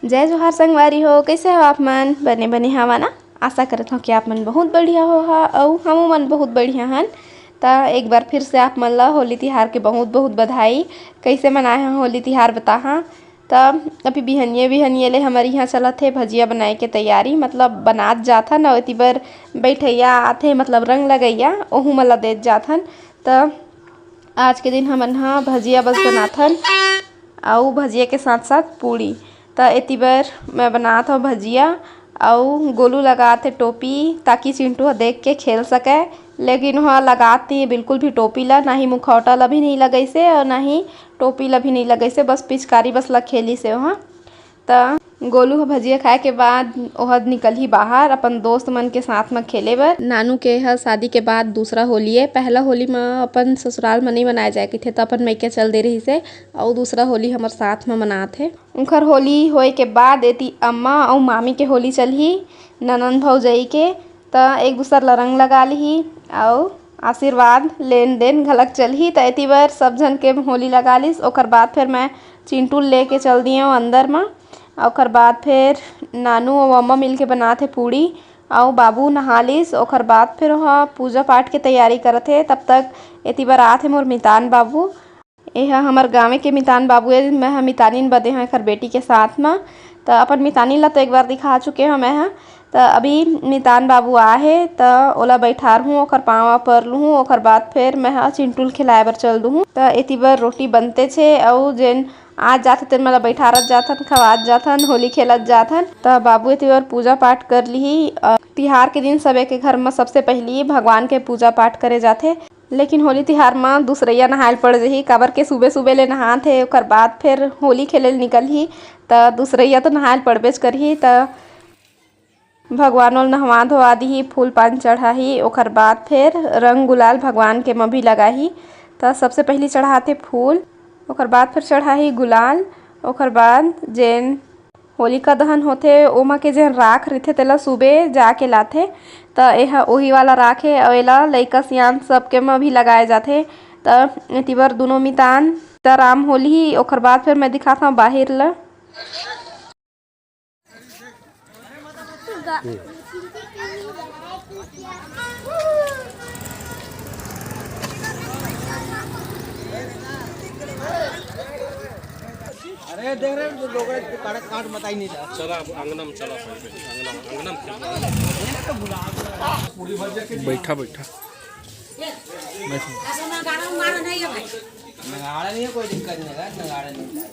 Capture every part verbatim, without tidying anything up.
जय जोहार संगवारी हो, कइसे हो आप मन? बने बने हवा ना? आशा करत हव कि आप मन बहुत बढ़िया होहा अउ हमू मन बहुत बढ़िया हन। त एक बार फिर से आप मन ला होली तिहार के बहुत बहुत बधाई। कइसे मनाए हव होली तिहार बताहा। त अभी बिहनिये बिहनिये ले हमर इहाँ चलत हे भजिया बनाए के तैयारी, मतलब बनात जाथन अउ एती बर बइठइया आथे, मतलब रंग लगइया, ओहू मन ला देत जाथन। त आज के दिन हमन ह भजिया बस बनाथन अउ भजिया के साथ साथ पूड़ी। त एती बर मैं बनात हव भजिया अउ गोलू लगात हे टोपी, ताकि चिंटू ह देख के खेल सकय। लेकिन ओह लगात नहीं बिल्कुल भी टोपी ला, ना ही मुखौटा ला भी नहीं लगइसे अउ ना ही टोपी ला भी नहीं लगइसे, बस पिचकारी बस ला खेलिस हे ओह। त गोलू ह भजिया खाए के बाद ओह निकलही बाहर अपन दोस्त मन के साथ म खेले बर। नानू के ह शादी के बाद दूसरा होली ए। पहला होली म अपन ससुराल म नइ मनाए जाए कहिथे, त अपन मइके चल दे रहिस हे, अउ दूसरा होली हमर साथ म मनात हे। उंखर होली होए के बाद एती अम्मा अउ मामी के होली चलही, ननंद भौजई के। त एक दूसर ला रंग लगा लिही अउ आशीर्वाद लेन देन घलक चलही। त एती बर सब झन के होली लगा लिस। ओकर बाद फिर मैं चिंटू ल लेके चल दिएंव अंदर म। ओकर बाद फिर नानू अउ अम्मा मिलके बनात हे पूड़ी अउ बाबू नहा लिस। ओकर बाद फिर ओह पूजा पाठ के तैयारी करत हे। तब तक एती बर आत हे मोर मितान बाबू। एह हमर गाँवे के मितान बाबू ए, मैं ह मितानिन बदे हव एखर बेटी के साथ म। त अपन मितानिन ला तो एक बार दिखा चुके हव मैं ह। त अभी मितान बाबू आ हे, त ओला बइठारहूँ, ओखर पाँव पर लुहूँ, ओखर बाद फेर मैं ह चिंटू ल खिलाए बर चल दुहूँ। त एती बर रोटी बनतेच हे, अउ जेन आज जाथे तेन मन ला बइठारत जाथन, खवात जाथन, होली खेलत जाथन। त बाबू एती बर पूजा पाठ कर लिही। अ, तिहार के दिन सबे के घर म सबसे पहिली भगवान के पूजा पाठ करे जाथे। लेकिन होली तिहार म दूसरइया नहाए ल पड़ जही, काबर के सुबे सुबे ले नहात हे, ओकर बाद फेर होली खेले ल निकलही, त दूसरइया तो नहाए ल पड़बेच करही। त भगवानो ल नहवा धोवा दिही, फूल पान चढ़ाही, ओकर बाद फेर रंग गुलाल भगवान के म भी लगाही। त सबसे पहिली चढ़ाथे फूल, ओकर बाद फेर चढ़ाही गुलाल, ओकर बाद जेन होलिका दहन होथे, ओमा के जेन राख रहिथे, तेला सुबे जाके लाथे। त एह ओही वाला राख हे, अउ एला लइका सियान सबके म भी लगाए जाथे। त एती बर दुनो मितान त राम होली, ओखर बाद फेर मैं दिखाथंव बाहिर ल। अरे देख रहे हो, लोग काट, काट बताई नहीं था। चला, अब अंगना में चला, पहले अंगना में, अंगना में खेल। बैठा, बैठा। नगाड़ा नहीं है, कोई दिक्कत नहीं है, नगाड़ा नहीं है।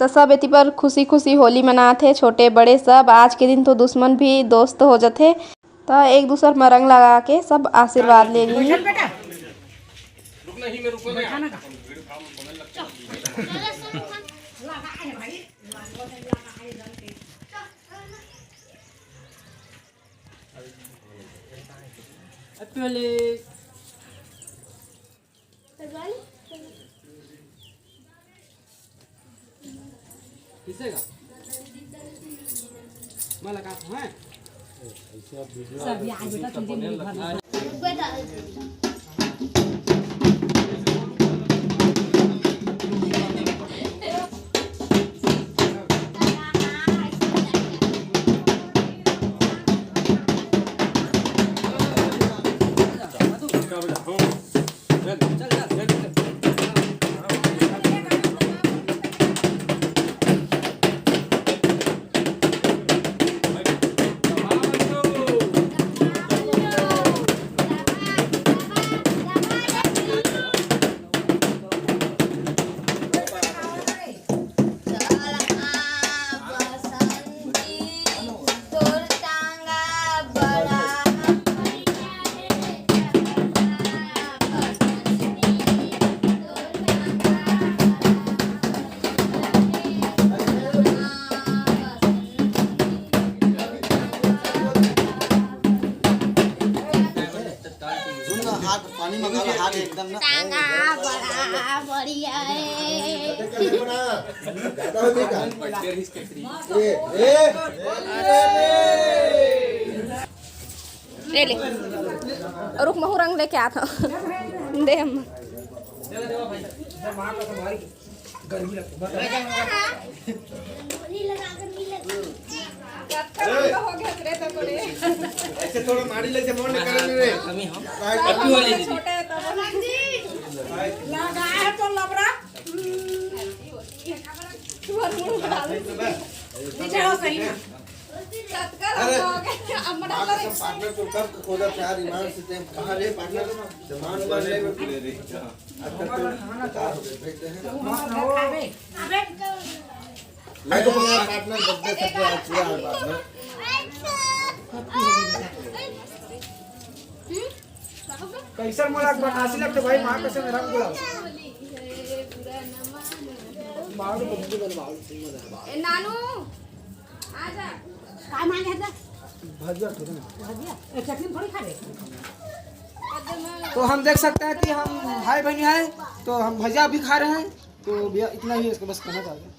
त सब एती बर खुशी खुशी होली मनात हे, छोटे बड़े सब। आज के दिन तो दुश्मन भी दोस्त हो जथे। त एक दूसर म रंग लगा के सब आशीर्वाद ले लिही। किसे का? मैं लगा था, हैं? सुन ना, हाथ पानी मंगा ला, हाथ एकदम ना। टांगा बड़ा बढ़िया है। ए, ए, ले ले। रुक, महू रंग लेके आत हंव। दे हम। गर्मी लगता है। ऐसे थोड़ा मारी ले से मन निकाल ले रे। कमी हम। हैप्पी होली दीदी। छोटे तब लगा है तो लबरा। तू हर मुड़ उठा ले। नीचे हो सही ना। अरे, अम्मा डाल रहे। पार्टनर को कब खोजा था यार, ईमान से? कहाँ रे पार्टनर? जमान वाले। आजकल तो बेकार हो गए, भेजते हैं। मैं तो बोला, पार्टनर बर्थडे सब आज पूरा है पार्टनर। कैसन मोला बनासी लगते भाई, माँ कसम, रंग गुलाल। मार को बंदी बन, मार को बंदी बन। ए नानू, आ जा। का मांगे है? भजिया खाना। भजिया? ए, चटनी थोड़ी खा ले। तो हम देख सकते हैं कि हम भाई बहन हैं, तो हम भजिया भी खा रहे हैं। तो भैया, इतना ही इसको बस कहना चाहते हैं।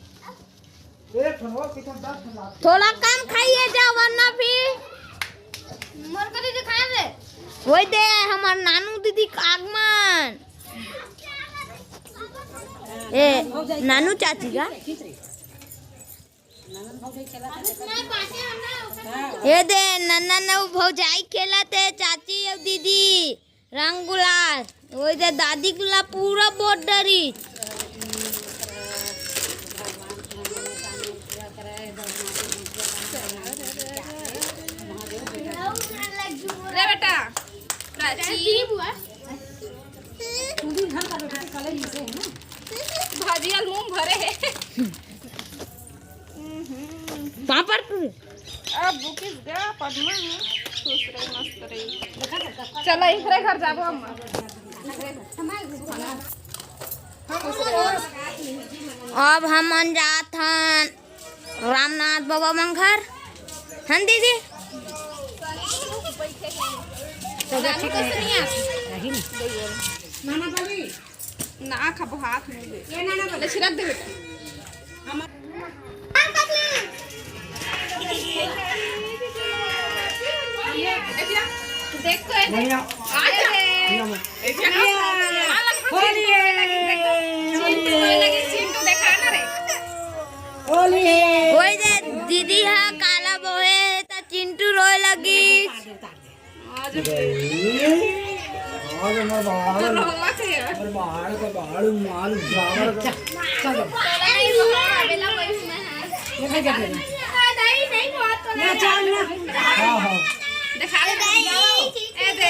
एक ठो, कितना दस ठो लाख। थोड़ा कम खाइए जा, वरना फिर मोर को दीदी खाए दे। वही दे, हमार नानू दीदी का आगमन। ए, नानू चाची का? ए दे, नन्ना नऊ भौजाई खेलत हे, चाची अउ दीदी। रंग गुलाल, ओई दे दादी गुलाल पूरा बहुत डरी। ले बेटा, प्राची। भाजी अल मुंह भरे हे। पापड़ पूरी। अब बुकिस गा पद्मा है, खुश रही, मस्त रही। चलो, इकरे घर जाबो हम। अब हमन जात हन रामनाथ बाबा मन घर। हन दीदी? नानू कैसे नहीं आती? नाना बोली। ना खाबो, हाथ में दे। ये ना, ना, ले, छिड़क दे बेटा। हम देख तो, ए, बढ़िया। आ रे। बढ़िया। ए, होली है। चिंटू रोए लगी, चिंटू देखा ना रे। होली है। ओई दे दीदी हा काला बोहे त चिंटू रोए लगी। अरे, मैं बाहर, मैं बाहर को बाहर माल जावर को। चलो। ये भाई क्या कर रहे हैं? ना, चाल ना। हाँ, हाँ। दिखा दे। ए दे।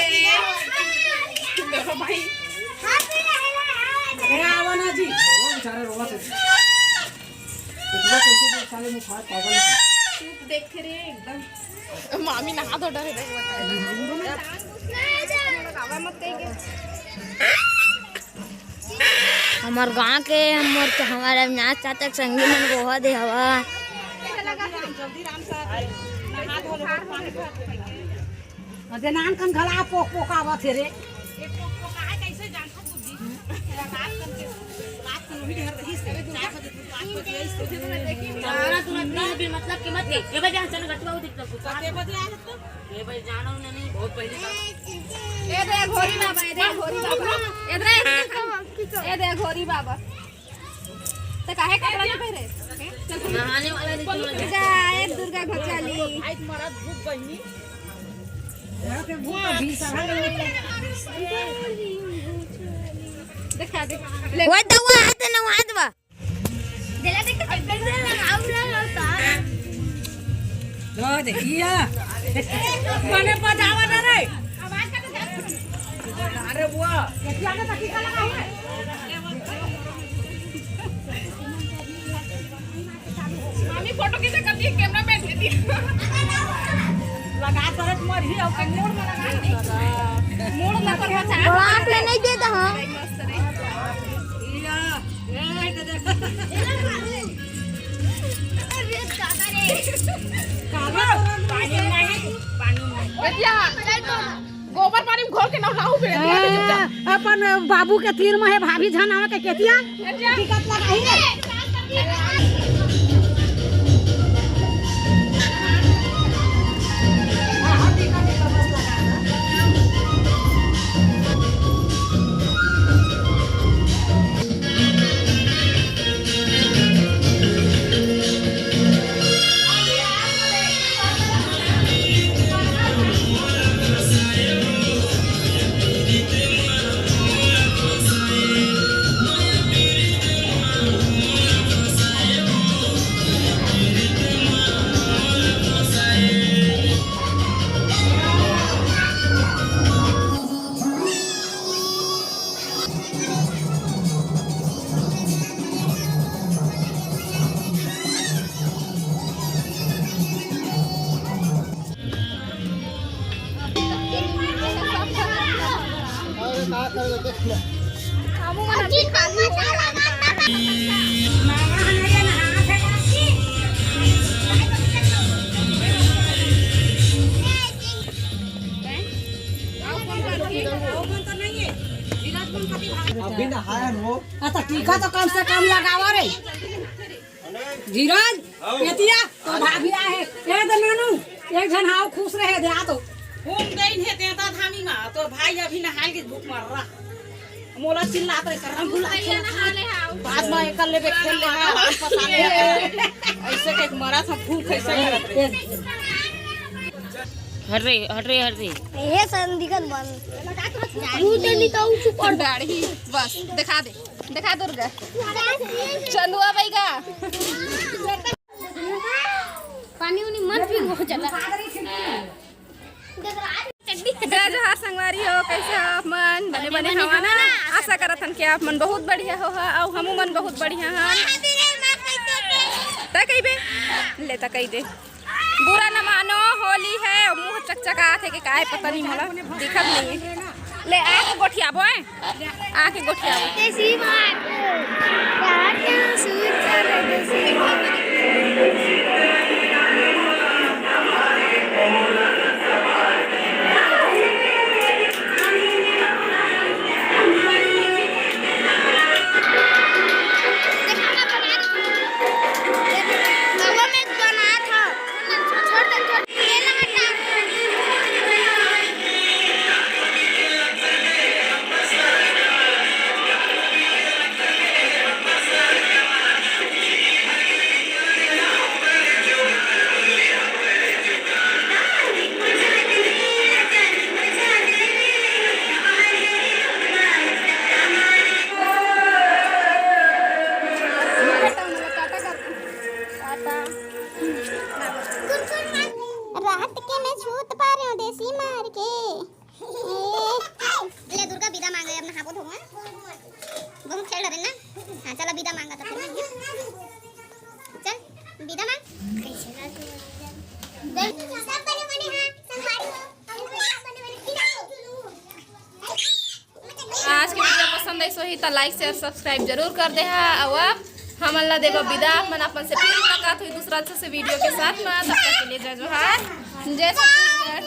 देखो भाई। ए, आवा ना जी। वो बेचारा रोवा से। इतना कैसे देख साले मुखा पागल है। चुप देख रे एकदम। मामी नहा धो डरे देख बता। आवा मत कह के। हमर गांव के हमर हमारे अविनाश चाचा के संगी मन रोहा दे हवा। अरे नान कन घला पोक पोक आवत हे रे। तारा तुरंत ना भी मतलब कि मत देख। ये बजे चल गटवा दिख तो। ये बजे जानो ना नहीं, बहुत पहले का। ए दे घोरी बाबा, ए दे घोरी बाबा। ए दे, ए दे घोरी बाबा। तो काहे कपड़ा नहीं पहरे? नहाने वाला नहीं समझ। जय दुर्गा घोचाली। आज मरद भूख बहिनी। देखा दे। ले। वो दवा हाथ ना, वो हाथ बा। देला देख, एकदम से लगाऊ ना होता। तो देखिया। मने बजावा ना रे। आवाज का तो ध्यान सुन। अरे बुआ। देखिया ना, सखी का लगा है। मामी फोटो कैसे करती है, कैमरा मैन के लिए। लगा तो रे तुम्हारी ही, अब मूड में लगा। मूड में पर बचा। आप ले नहीं देता, हाँ। मस्त रही। बेटिया, गोबर पानी में घोल के नहलाऊ बेटा। हाँ, अपन बाबू के तीर में है, भाभी झन आवे के केतिया। बेटिया। टिकट लगाई रे। अभी नहाया वो। अच्छा, टीका तो कम से कम लगावा रे। धीरज, एतिया तो भाभी आहे। ए दे नानू, एक झन हाव खुश रहे दे आ तो। घूम गई है तेता धामी मा, तो भाई अभी नहाल के भूख मर रहा। मोला चिल्लात रहे, "करम बुला के नहा ले हाव।" बाद में एकर लेबे खेल ले हा, राम पता ले हा। ऐसे के मरा था भूख ऐसे करत रहे। हट रे, हट रे, हट रे। ए संदिगन बन। तू तो नहीं तो चुप कर। दाढ़ी बस दिखा दे, दिखा दुर्गा। चंदुआ बैगा। पानी उनी मत पी, वो चला। जय जोहार संगवारी हो, कैसे हो आप मन? बने बने हवा ना? आशा करत हन कि आप मन बहुत बढ़िया हो हा, अउ हमू मन बहुत बढ़िया हन। त कहिबे, ले त कहि दे। बुरा न मानो, होली है, मुंह चकचकात है कि काय पता नहीं मोला दिखत नहीं है। ले आके गोठियाबो, हैं? आके गोठियाबो। देसी मार। रात के सूत कर देसी मार। रात के मैं सूत पारे हूँ देसी मार के। ए, ले दुर्गा, बिदा मांगे, अब नहाबो धोबो, हैं? बहुत खेल रहे ना। हाँ, चलो बिदा मांगा तो फिर। चल, बिदा मांग। सब बने बने, हाँ, संभाल लो। आज के वीडियो पसंद आई होही त like, share, subscribe जरूर कर दे हा। अउ अब हमन ला देबो बिदा, मन अपन से फिर मुलाकात होही दूसरा अच्छा से वीडियो के साथ में। तब तक के लिए जय जोहार, जय छत्तीसगढ़।